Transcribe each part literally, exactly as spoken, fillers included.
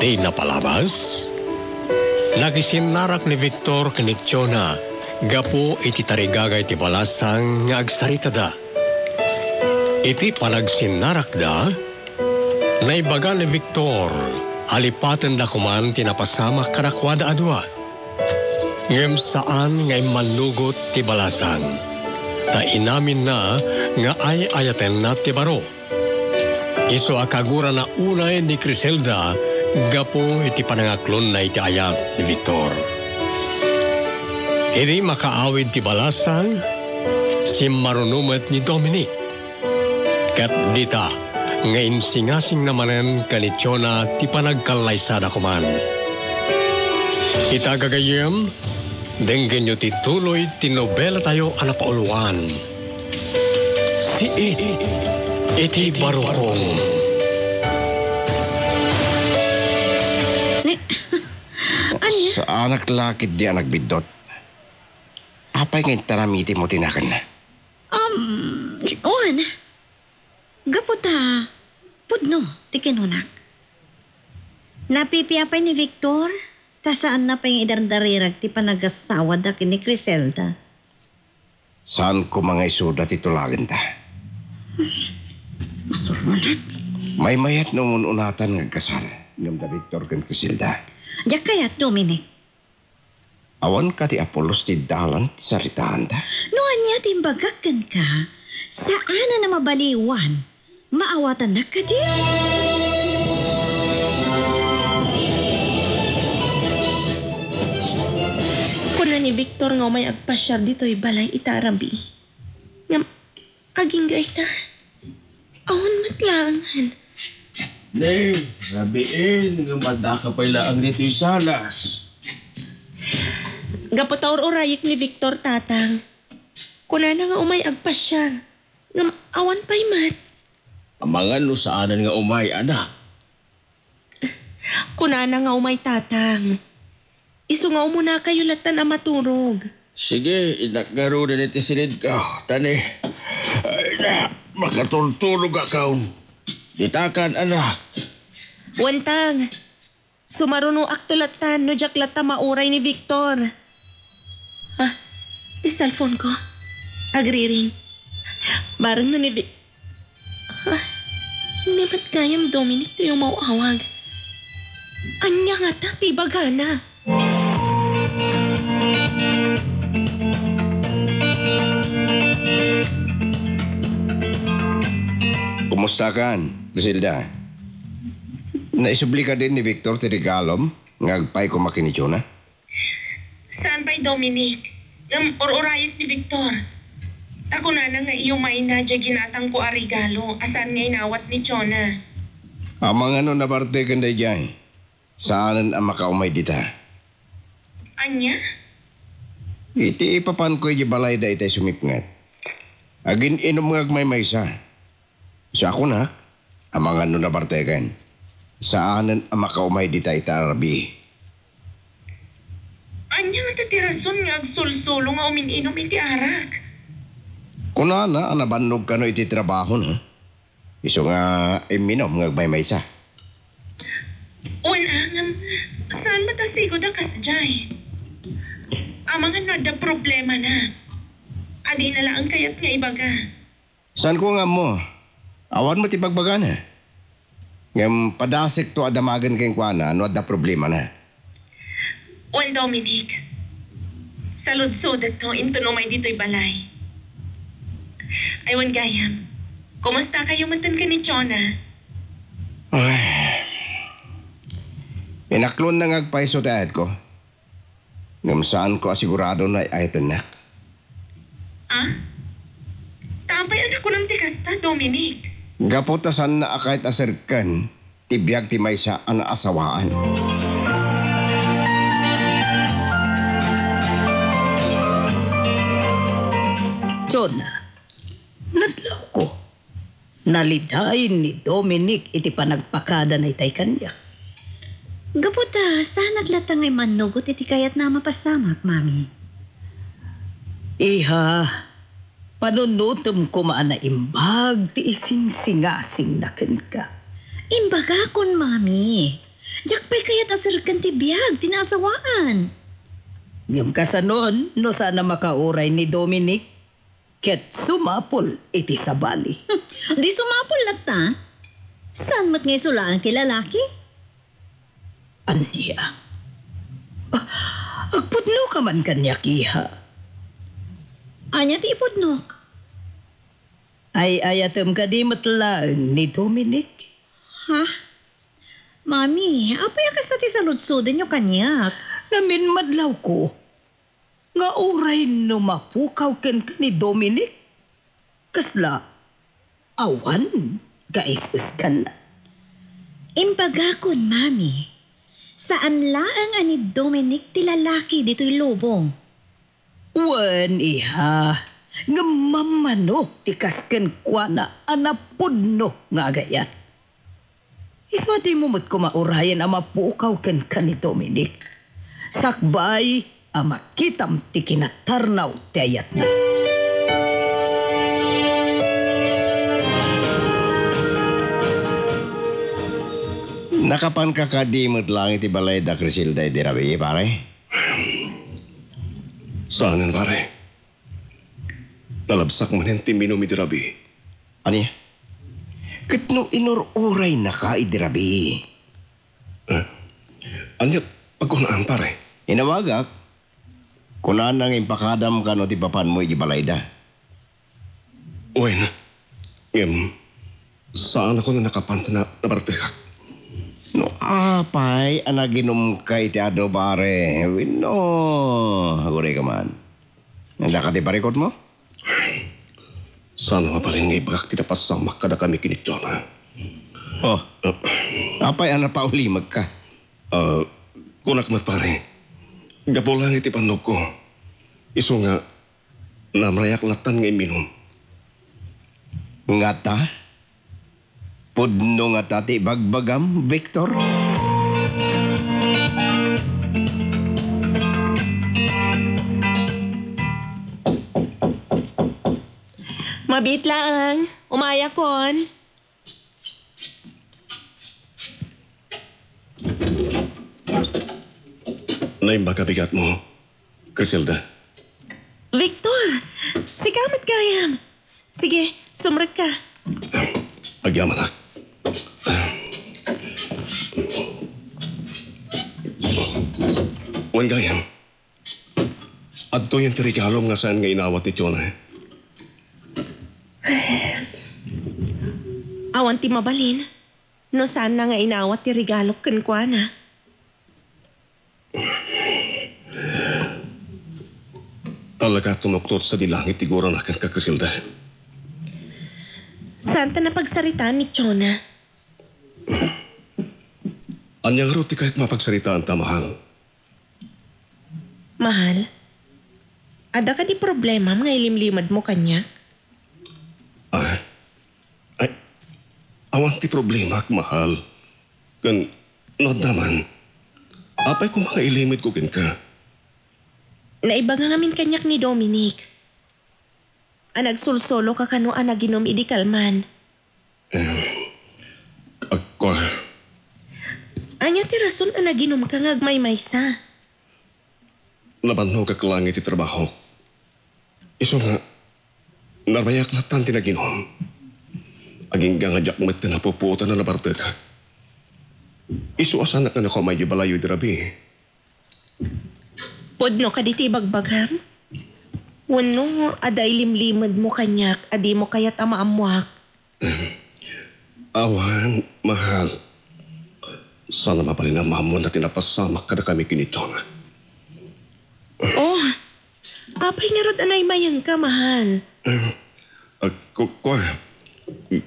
Napalabas, nakisinnarak ni Victor ken ni Chona gapu iti tarigagay ti balasang nga agsaritada. Iti panagsinnarakda, naibaga ni Victor a lipatenda koman ti napasamak kadakuada a dua. Ngem saan nga immannugot ti balasang, ta inaminna nga ay-ayatenna ti baro. Isu a kagurana unay ni Criselda gapu iti panangaklonna iti ayat ni Victor. Idi makaawid ti balasang, simmaruno met ni Dominic. Ket dita nga insingasingna manen ken ni Chona ti panagkallaysada koman. Ita gagayyem, denggenyo ti tuloy ti nobelatayo a napauluan. Siit iti barukong. Ni, ania? Saanak la ketdi a nagbiddut. Apay nga intaramidem ti naganna? Um, wen, gapu ta pudno ti kinunak. Napipiapay ni Victor, ta saanna pay nga idardarirag ti panagasawada ken ni Criselda. Saan koma nga isuda ti tulagenda. Masuronan. Maymayat no umun-unatan nga agkasar, ngem da Victor ken Criselda. Diak kayat, Dominic. Awan kadi a pulos ti dalan ti saritaanda? No ania ti imbagak kenka, saanen a mabaliwan. Maawatannak kadi? Kuna ni Victor nga umay agpasiar ditoy balay ita a rabii. Ngem agingga ita, awan met laengen. Ne, rabiin, ngem addaka pay laeng ditoy salas. Gapu ta ur-urayek ni Victor, Tatang. Kunana nga umay agpasiar, ngem awan pay met. Amangan no saanen nga umay, anak. Kunana nga umay, Tatang. Isu nga umunakayo lattan a maturog. Sige, innak ngaruden iti sinidko, ta ni, ay na, makaturturogakon. Ditakan, anak. Wen, Tang. Sumarunoakto lattan no diak latta mauray ni Victor. Ah, ti cellphone ko. Agriring. Bareng no ni Vic-, ah, ni met gayam Dominic ti umaw-awag. Ania ngata ti ibagana? Kumustakan, Griselda? Naisubli kadin ni Victor ti regalom nga agpay koma ken ni Jonah? Saan pay, Dominic? Ngem ur-urayek ni Victor. Ta kunana nga iyumayna diay ginatangko a regalo a saan nga inawat ni Jonah. Amangan no nabarteken daydiay. Saanen a makaumay dita. Ania? Iti ipapanko idiay balayda itay sumipnget. Agin-inom nga agmaymaysa. Isu a kunak, amangan no nabarteken. Saanen a makaumay dita ita a rabii. Ania ngata ti rason nga agsulsulo nga umin-inom iti arak? Kunana a nabannog kano iti trabahona. Isu nga imminom nga agmaymaysa. Wen, a, ngem saan met a sigud a kasdiay? Amangan no adda problemana. Adina laeng kayat nga ibaga. Saanko nga ammo. Awan met ibagbagana. Ngem padasekto a damagen kenkuana no adda problemana. Wen, Dominic, saludsodekto inton umay ditoy balay. Ay, wen gayam, kumustakayo metten ken ni Jonah? Ay. Inaklonna nga agpayso ti ayatko. Ngem saanko a sigurado no ay-ayatennak. Ah? Ta apay a nakunam ti kasta, Dominic? Gapu ta saanna a kayat a serken ti biag ti maysa a naasawaan. Jonah, nadlawko. Nalidain ni Dominic iti panagpakadana itay kaniak. Gapu ta saanak latta nga immannugot iti kayatna a mapasamak, Mami. Iha, panunotem koma a naimbag ti isinsingasingna kenka. Imbagakon, Mami. Diak pay kayat a serken ti biag ti naasawaan. Ngem kasanon no saan a makauray ni Dominic ket sumapul iti sabali? Di sumapul latta. Saan met nga isu laeng ti lalaki? Ania? Ah, agpudno ka man kaniak, iha? Ania ti ipudnok? Ay-ayatem kadi met laeng ni Dominic? Ha? Mami, apay a kasta ti saludsodenyo kaniak? Naminmadlawko nga uray no mapukaw kenka ni Dominic, kasla awan kais-iskan. Imbagakon, Mami, saan laeng a ni Dominic ti lalaki ditoy lubong. Wen, iha, ngem mammano ti kas kenkuana a napudno nga agayat. Isu a dimo met koma urayen a mapukaw kenka ni Dominic. Sakbay a makitam ti kinatarnaw ti ayatna. Nakapanka kadi met laeng iti balay da Criselda idi rabii, pare? Saanen, pare. Nalabsak manen ti minum idi rabii. Ania? Ket no inur-uraynaka idi rabii? Eh, ania ti agkunaan, pare? Inawagak. Kunana nga impakadam kano ti papanmo iti balayda. Wen, ngem, saanakon a nakapan ta na-, nabartekak. No apay a naginumka iti adu, pare, wenno agurayka man? Adda kadi parikutmo? Saan a mabalin nga ibagak ti napasamak kadakami ken ni Jonah. Oh, apay a napaulimekka? Ah, kunak met, pare, gapu laeng iti pannogko. Isu nga, namrayak lattan nga imminum. Ngata? Pudno ngata ti ibagbagam, Victor? Mabiit laeng. Umayakon. Naimbag a bigatmo, Criselda. Victor! Sika met gayam! Sige, sumrekka. Agyamanak. Wen gayam, adtoyen ti regalom nga saan nga inawat ni Jonah. Awan ti mabalin no saanna nga inawat ti regalok kenkuana. Talaga a tumuktot sadi langit ti gurana kenka, Criselda. Saan ta napagsaritaan ni Jonah? Ania ngarud ti kayat mapagsaritaanta, mahal? Mahal, adda kadi problemam nga ilimlimedmo kaniak? Ah? Ay, awan ti problemak, mahal. Ken no adda man, apay koma nga ilimedko kenka? Naibaga ngamin kaniak ni Dominic a nagsulsolo ka kano a naginum idi kalman. Eh, agko. Ania ti rason a naginumka nga agmaymaysa? Nabannogak laeng iti trabahok. Isu nga, narbayak lattan ti naginum. Agingga nga diak met napupuotan a nabartekak. Isu a saanak nga nakuama idiay balayyo idi rabii. Pudno kadi ti ibagbagam? Wenno adda ilimlimedmo kaniak a dimo kayat a maammoak? Awan, mahal. Saan a mabalin a maammoanna ti napasamak kadakami ken ni Jonah. Oh, apay ngarud a naimayengka, mahal? Eh, ah, ku-, kua,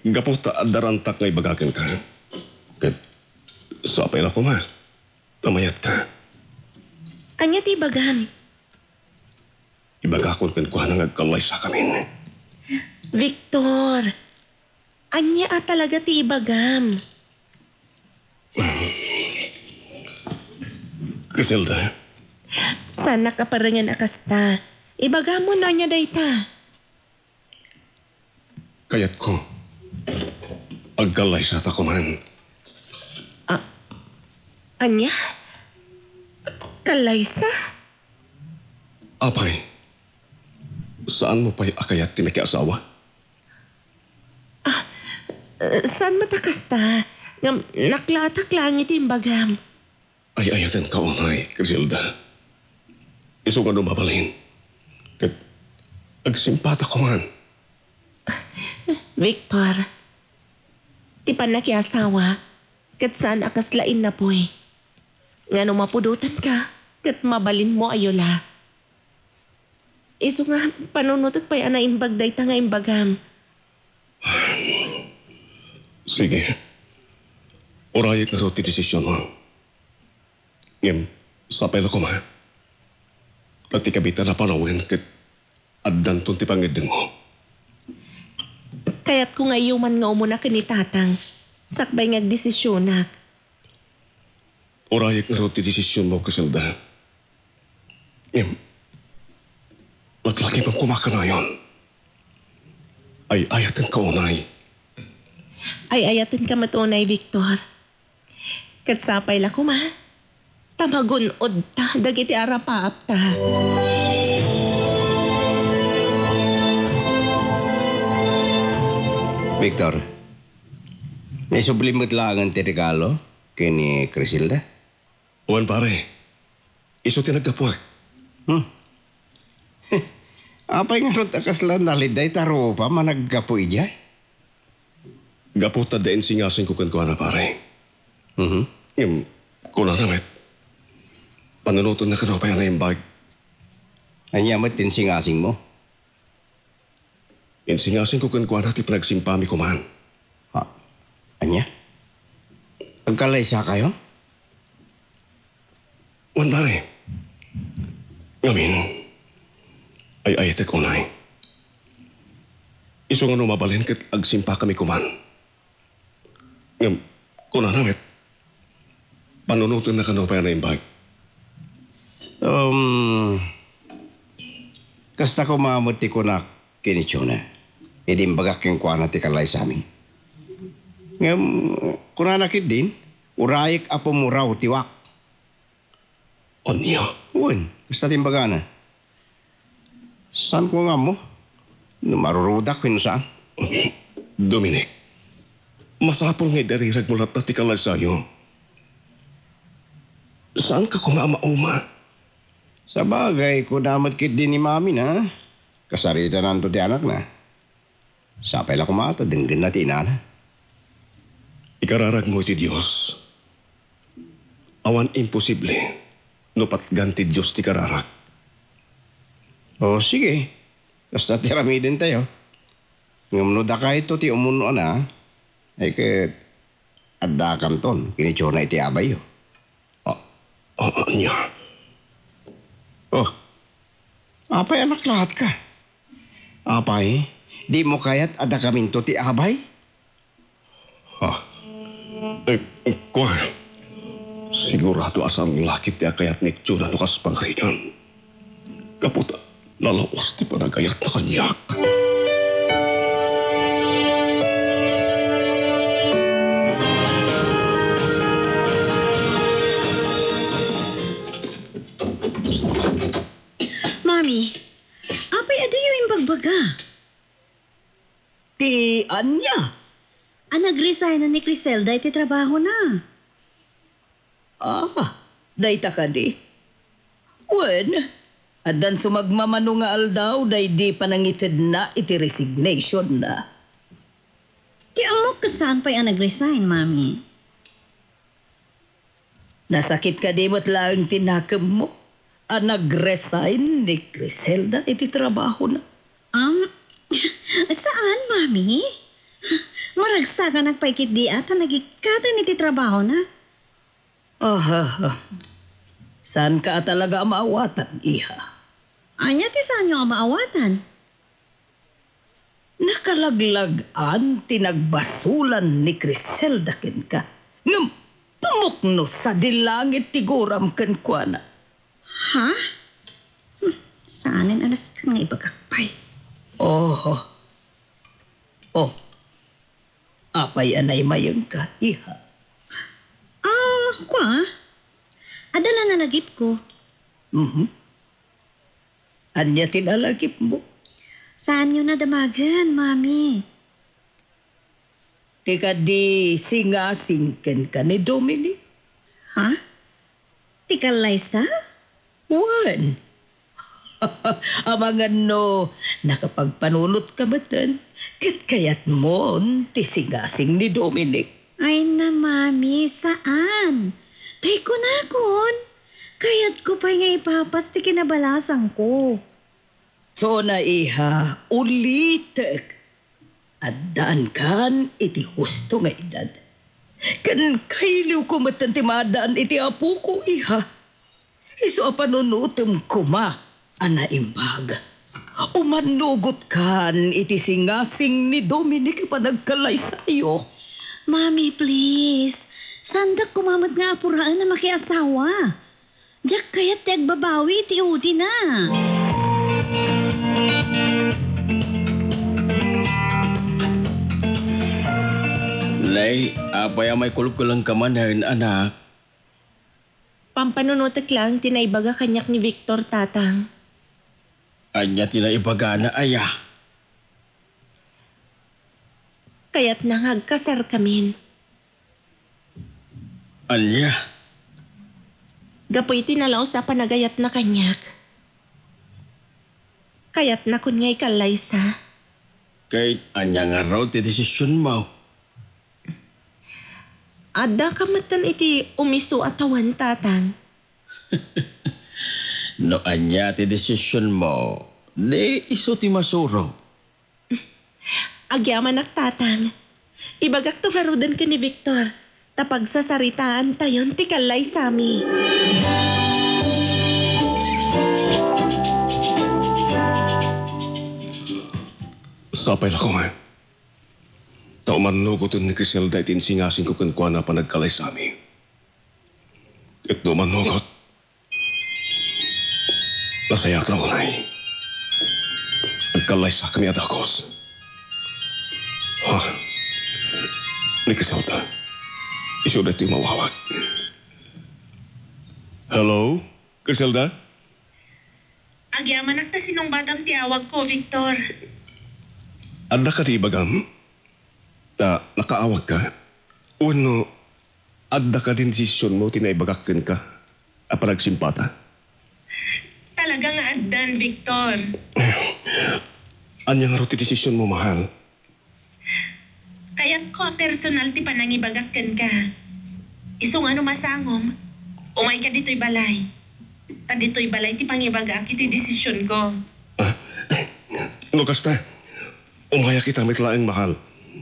gapu ta adda rantak nga ibaga kenka. Ket sapay la koma ta mayatka. Ania ti ibagam? Ibagakon kenkuana nga agkallaysakamin. Victor, ania a talaga ti ibagam? Criselda. Saanak a parengen a kasta. Ibagam no ania dayta. Kayatko, agkallaysata koman. Ah, Ania? Kalaysa? Apay, saanmo pay a kayat ti makiasawa? Ah, saan met a kasta? Ngem naklaatak laeng iti imbagam. Ay-ayatenka unay, Criselda. Isu nga no mabalin, ket agsimpatak koman. Victor, ti pannakiasawa, ket saan a kasla innapoy. Nga no mapudotanka, ket mabalinmo a yula. Isu nga, panunotek pay a naimbag dayta nga imbagam. Sige. Urayek ngarud ti desisionmo. Ngem, sapay la koma, ta ti kabitan a panawen ket addanton ti pangngeddengmo. Kayatko nga iyoman nga umuna ken ni Tatang, sakbay nga agdesisionak. Urayek ngarud ti desisionmo, Criselda. Ngem, laglagipem koma kanayon. Ay-ayatenka unay. Ay-ayatenka met unay, Victor. Ket sapay la koma, ta magun-odta dagiti arapaapta. Victor, naisublim met laengen ti regalo ken ni Criselda? Wen, pare. Isu ti naggapuak. Hmm. Apay ngarud a kasla nalid dayta rupam a naggapu idiay? Gapu ta adda insingasingko kenkuana, pare. Mhm. Ngem, kunana met, panunotenna kano pay a naimbag. Ania met ti insingasingmo? Insingasingko kenkuana ti panagsimpami koman. Ha? Ania? Agkalaysakayo? Wen, pare. Ngamin, ay-ayatek unay. Isu nga no mabalin ket agsimpakami koman. Ngem, kunana met, panunotenna kano pay a naimbag. Um, kasta koma met ti kunak ken ni Jonah, idi imbagak kenkuana ti kalaysami. Ngem, kunana ketdin, urayek a pumuraw ti wak. Ania? Wen, kasta ti imbagana. Saanko nga ammo no marurudak wenno saan. Dominic, masapul nga idariragmo latta ti kalaysayo. Saanka koma a mauma. Sabagay, kuna met ketdi ni Mami na kasaritananto ti anakna. Sapay la koma ta denggenna ti inana. Ikararagmo iti Dios. Awan imposible no patgan ti Dios ti kararag. O, sige. Kasta ti aramidentayo. Ngem no dakayto ti umun-ona, ay ket addakanton ken ni Jonah iti abayyo. A-, a-, ania? O, apay a naklaatka? Apay, dimo kayat a dakaminto ti abay? Ha? Eh, kua, sigurado a saan la ketdi a kayat ni Jonah no kas pagarigan. Gapu ta nalaus ti panagayatna kaniak. Mami, apay a diyo imbagbaga? Ti ania? A nag-resign ni Criselda iti trabahona. Ah, dayta kadi? Wen, addan sumagmamano nga aldaw daydi panangitedna iti resignationna. Ti ammok ket saan pay a nag-resign, Mami. Nasakit kadi met laeng ti nakemmo a nag-resign ni Criselda iti trabahona? Um, saan, Mami. Maragsakanak pay ketdi a ta nagikkaten iti trabahona. Aha. Saanka a talaga a maawatan, iha. Ania ti saanyo a maawatan? Nakalaglag-an ti nagbasolan ni Criselda kenka. Ngem pumukno sadi langit ti guram kenkuana. Ha? Hmm, saanen a nasken nga ibagak pay. Oho. Oh. Apay a naimayengka, iha? Ah, kua? Nalagipko. Mhm. Ania ti nalagipmo? Saanyo nadamagen, Mami? Ti kadi singasing kenka ni Dominic? Ha? Ti kallaysa? Wen. Amangan no nakapagpanunotka metten, ket kayatmon ti singasing ni Dominic. Ay na, Mami, saan. Tay kunakon, kayatko pay nga ipapas ti kinabalasangko. Sona, iha, ulitek. Addaankan iti husto nga edad. Ken kailiwko metten ti maaddaan iti apoko, iha. Isu a panunotem koma a naimbag. Umannugotkan iti singasing ni Dominic a panagkallaysayo. Mami, please. Saandak koma met nga apuraen a makiasawa. Diak kayat ti agbabawi iti udina. Nay, apay a maikulkulengka manen, anak? Pampanunotek laeng ti naibaga kaniak ni Victor, Tatang. Ania ti naibagana, aya? Kayatna nga agkasarkamin. Ania? Gapu iti nalaus a panagayatna kaniak, kayatnakon nga ikallaysa. Ket ania ngarud ti desisionmo? Addaka metten iti umisu a tawen, Tatang. No ania ti desisionmo, di isu ti masuro. Agyamanak, Tatang. Ibagakto ngaruden ken ni Victor ta pagsasaritaantayon ti kallaysami. Sapay la koma. Ta umannugoten ni Criselda iti insingasingko kenkuana a panagkallaysami. Ket no umannugot, nasayaat la unay. Agkallaysakami a dagus. Ha? Ni Criselda. Isu daytoy mawawag. Hello? Criselda? Agyamanak ta sinungbatam ti awagko, Victor. Adda kadi ibagam? Ta nakaawagka? Wenno adda kadin desisionmo ti naibagak kenka a panagsimpata? Talaga nga addan, Victor. Ania ngarud ti desisionmo, mahal? Kayatko a personal ti panangibagak kenka. Isu nga no masangom, umayka ditoy balay. Ta ditoy balay ti pangibagaak iti desisionko. Ah, no kasta, umayak ita met laeng, mahal.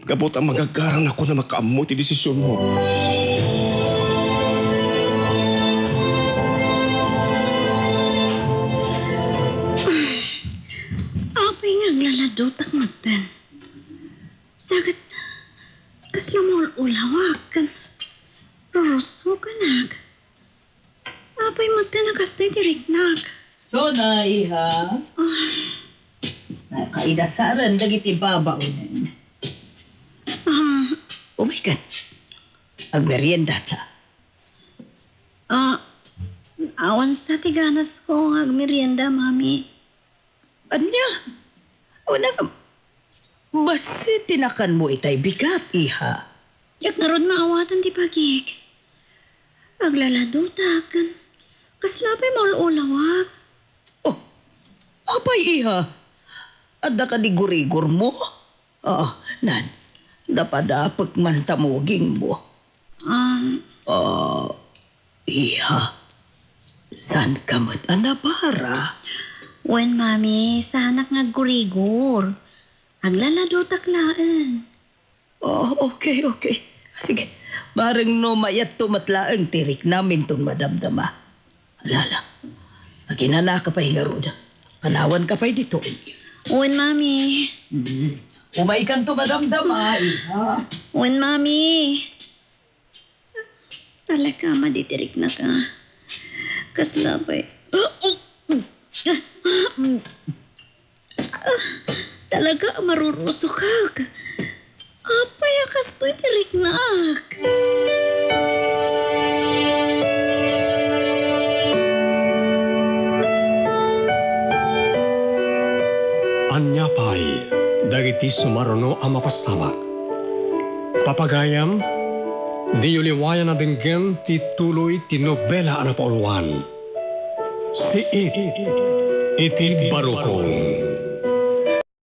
Gapu ta magagaranakon a makaammo iti desisionmo. Apay nga aglaladutak metten? Saket, kasla maul-ulawak ken rurusokanak. Apay metten a kastoy ti riknak? Sona, iha. Ah. Nakaidasaren dagiti babaonen. Ah. Umaykan. Agmeriendata. Ah, awan sa ti ganasko nga agmerienda, Mami. Ania? Awan a, bassit ti nakanmo itay bigat, iha. Diak ngarud maawatan ti bagik. Aglaladutak ken kasla pay maul-ulawak. Oh, apay, iha? Adda kadi gurigormo? Ah, nan, napadapek man ta mugingmo. Um, Ah, iha, saanka met a nabara? Wen, Mami, saanak nga aggurigor. Aglaladutak laeng. Oh, okay, okay. Sige, bareng no mayatto met laeng ti riknam inton madamdama. Ala, ala. Aginanaka pay ngarud. Panawanka pay ditoy. Wen, Mami. Hmm. Umaykanto madamdama, iha. Wen, Mami. Talaga, maditirik na ka. Kasla pay. Talaga, marurusok ka. Apay a kastoy ti riknak? Ania pay dagiti sumaruno a mapasamak? Papagayam, diyo liwayan a denggen ti tuloy ti nobela a napauluan. Siit iti barukong.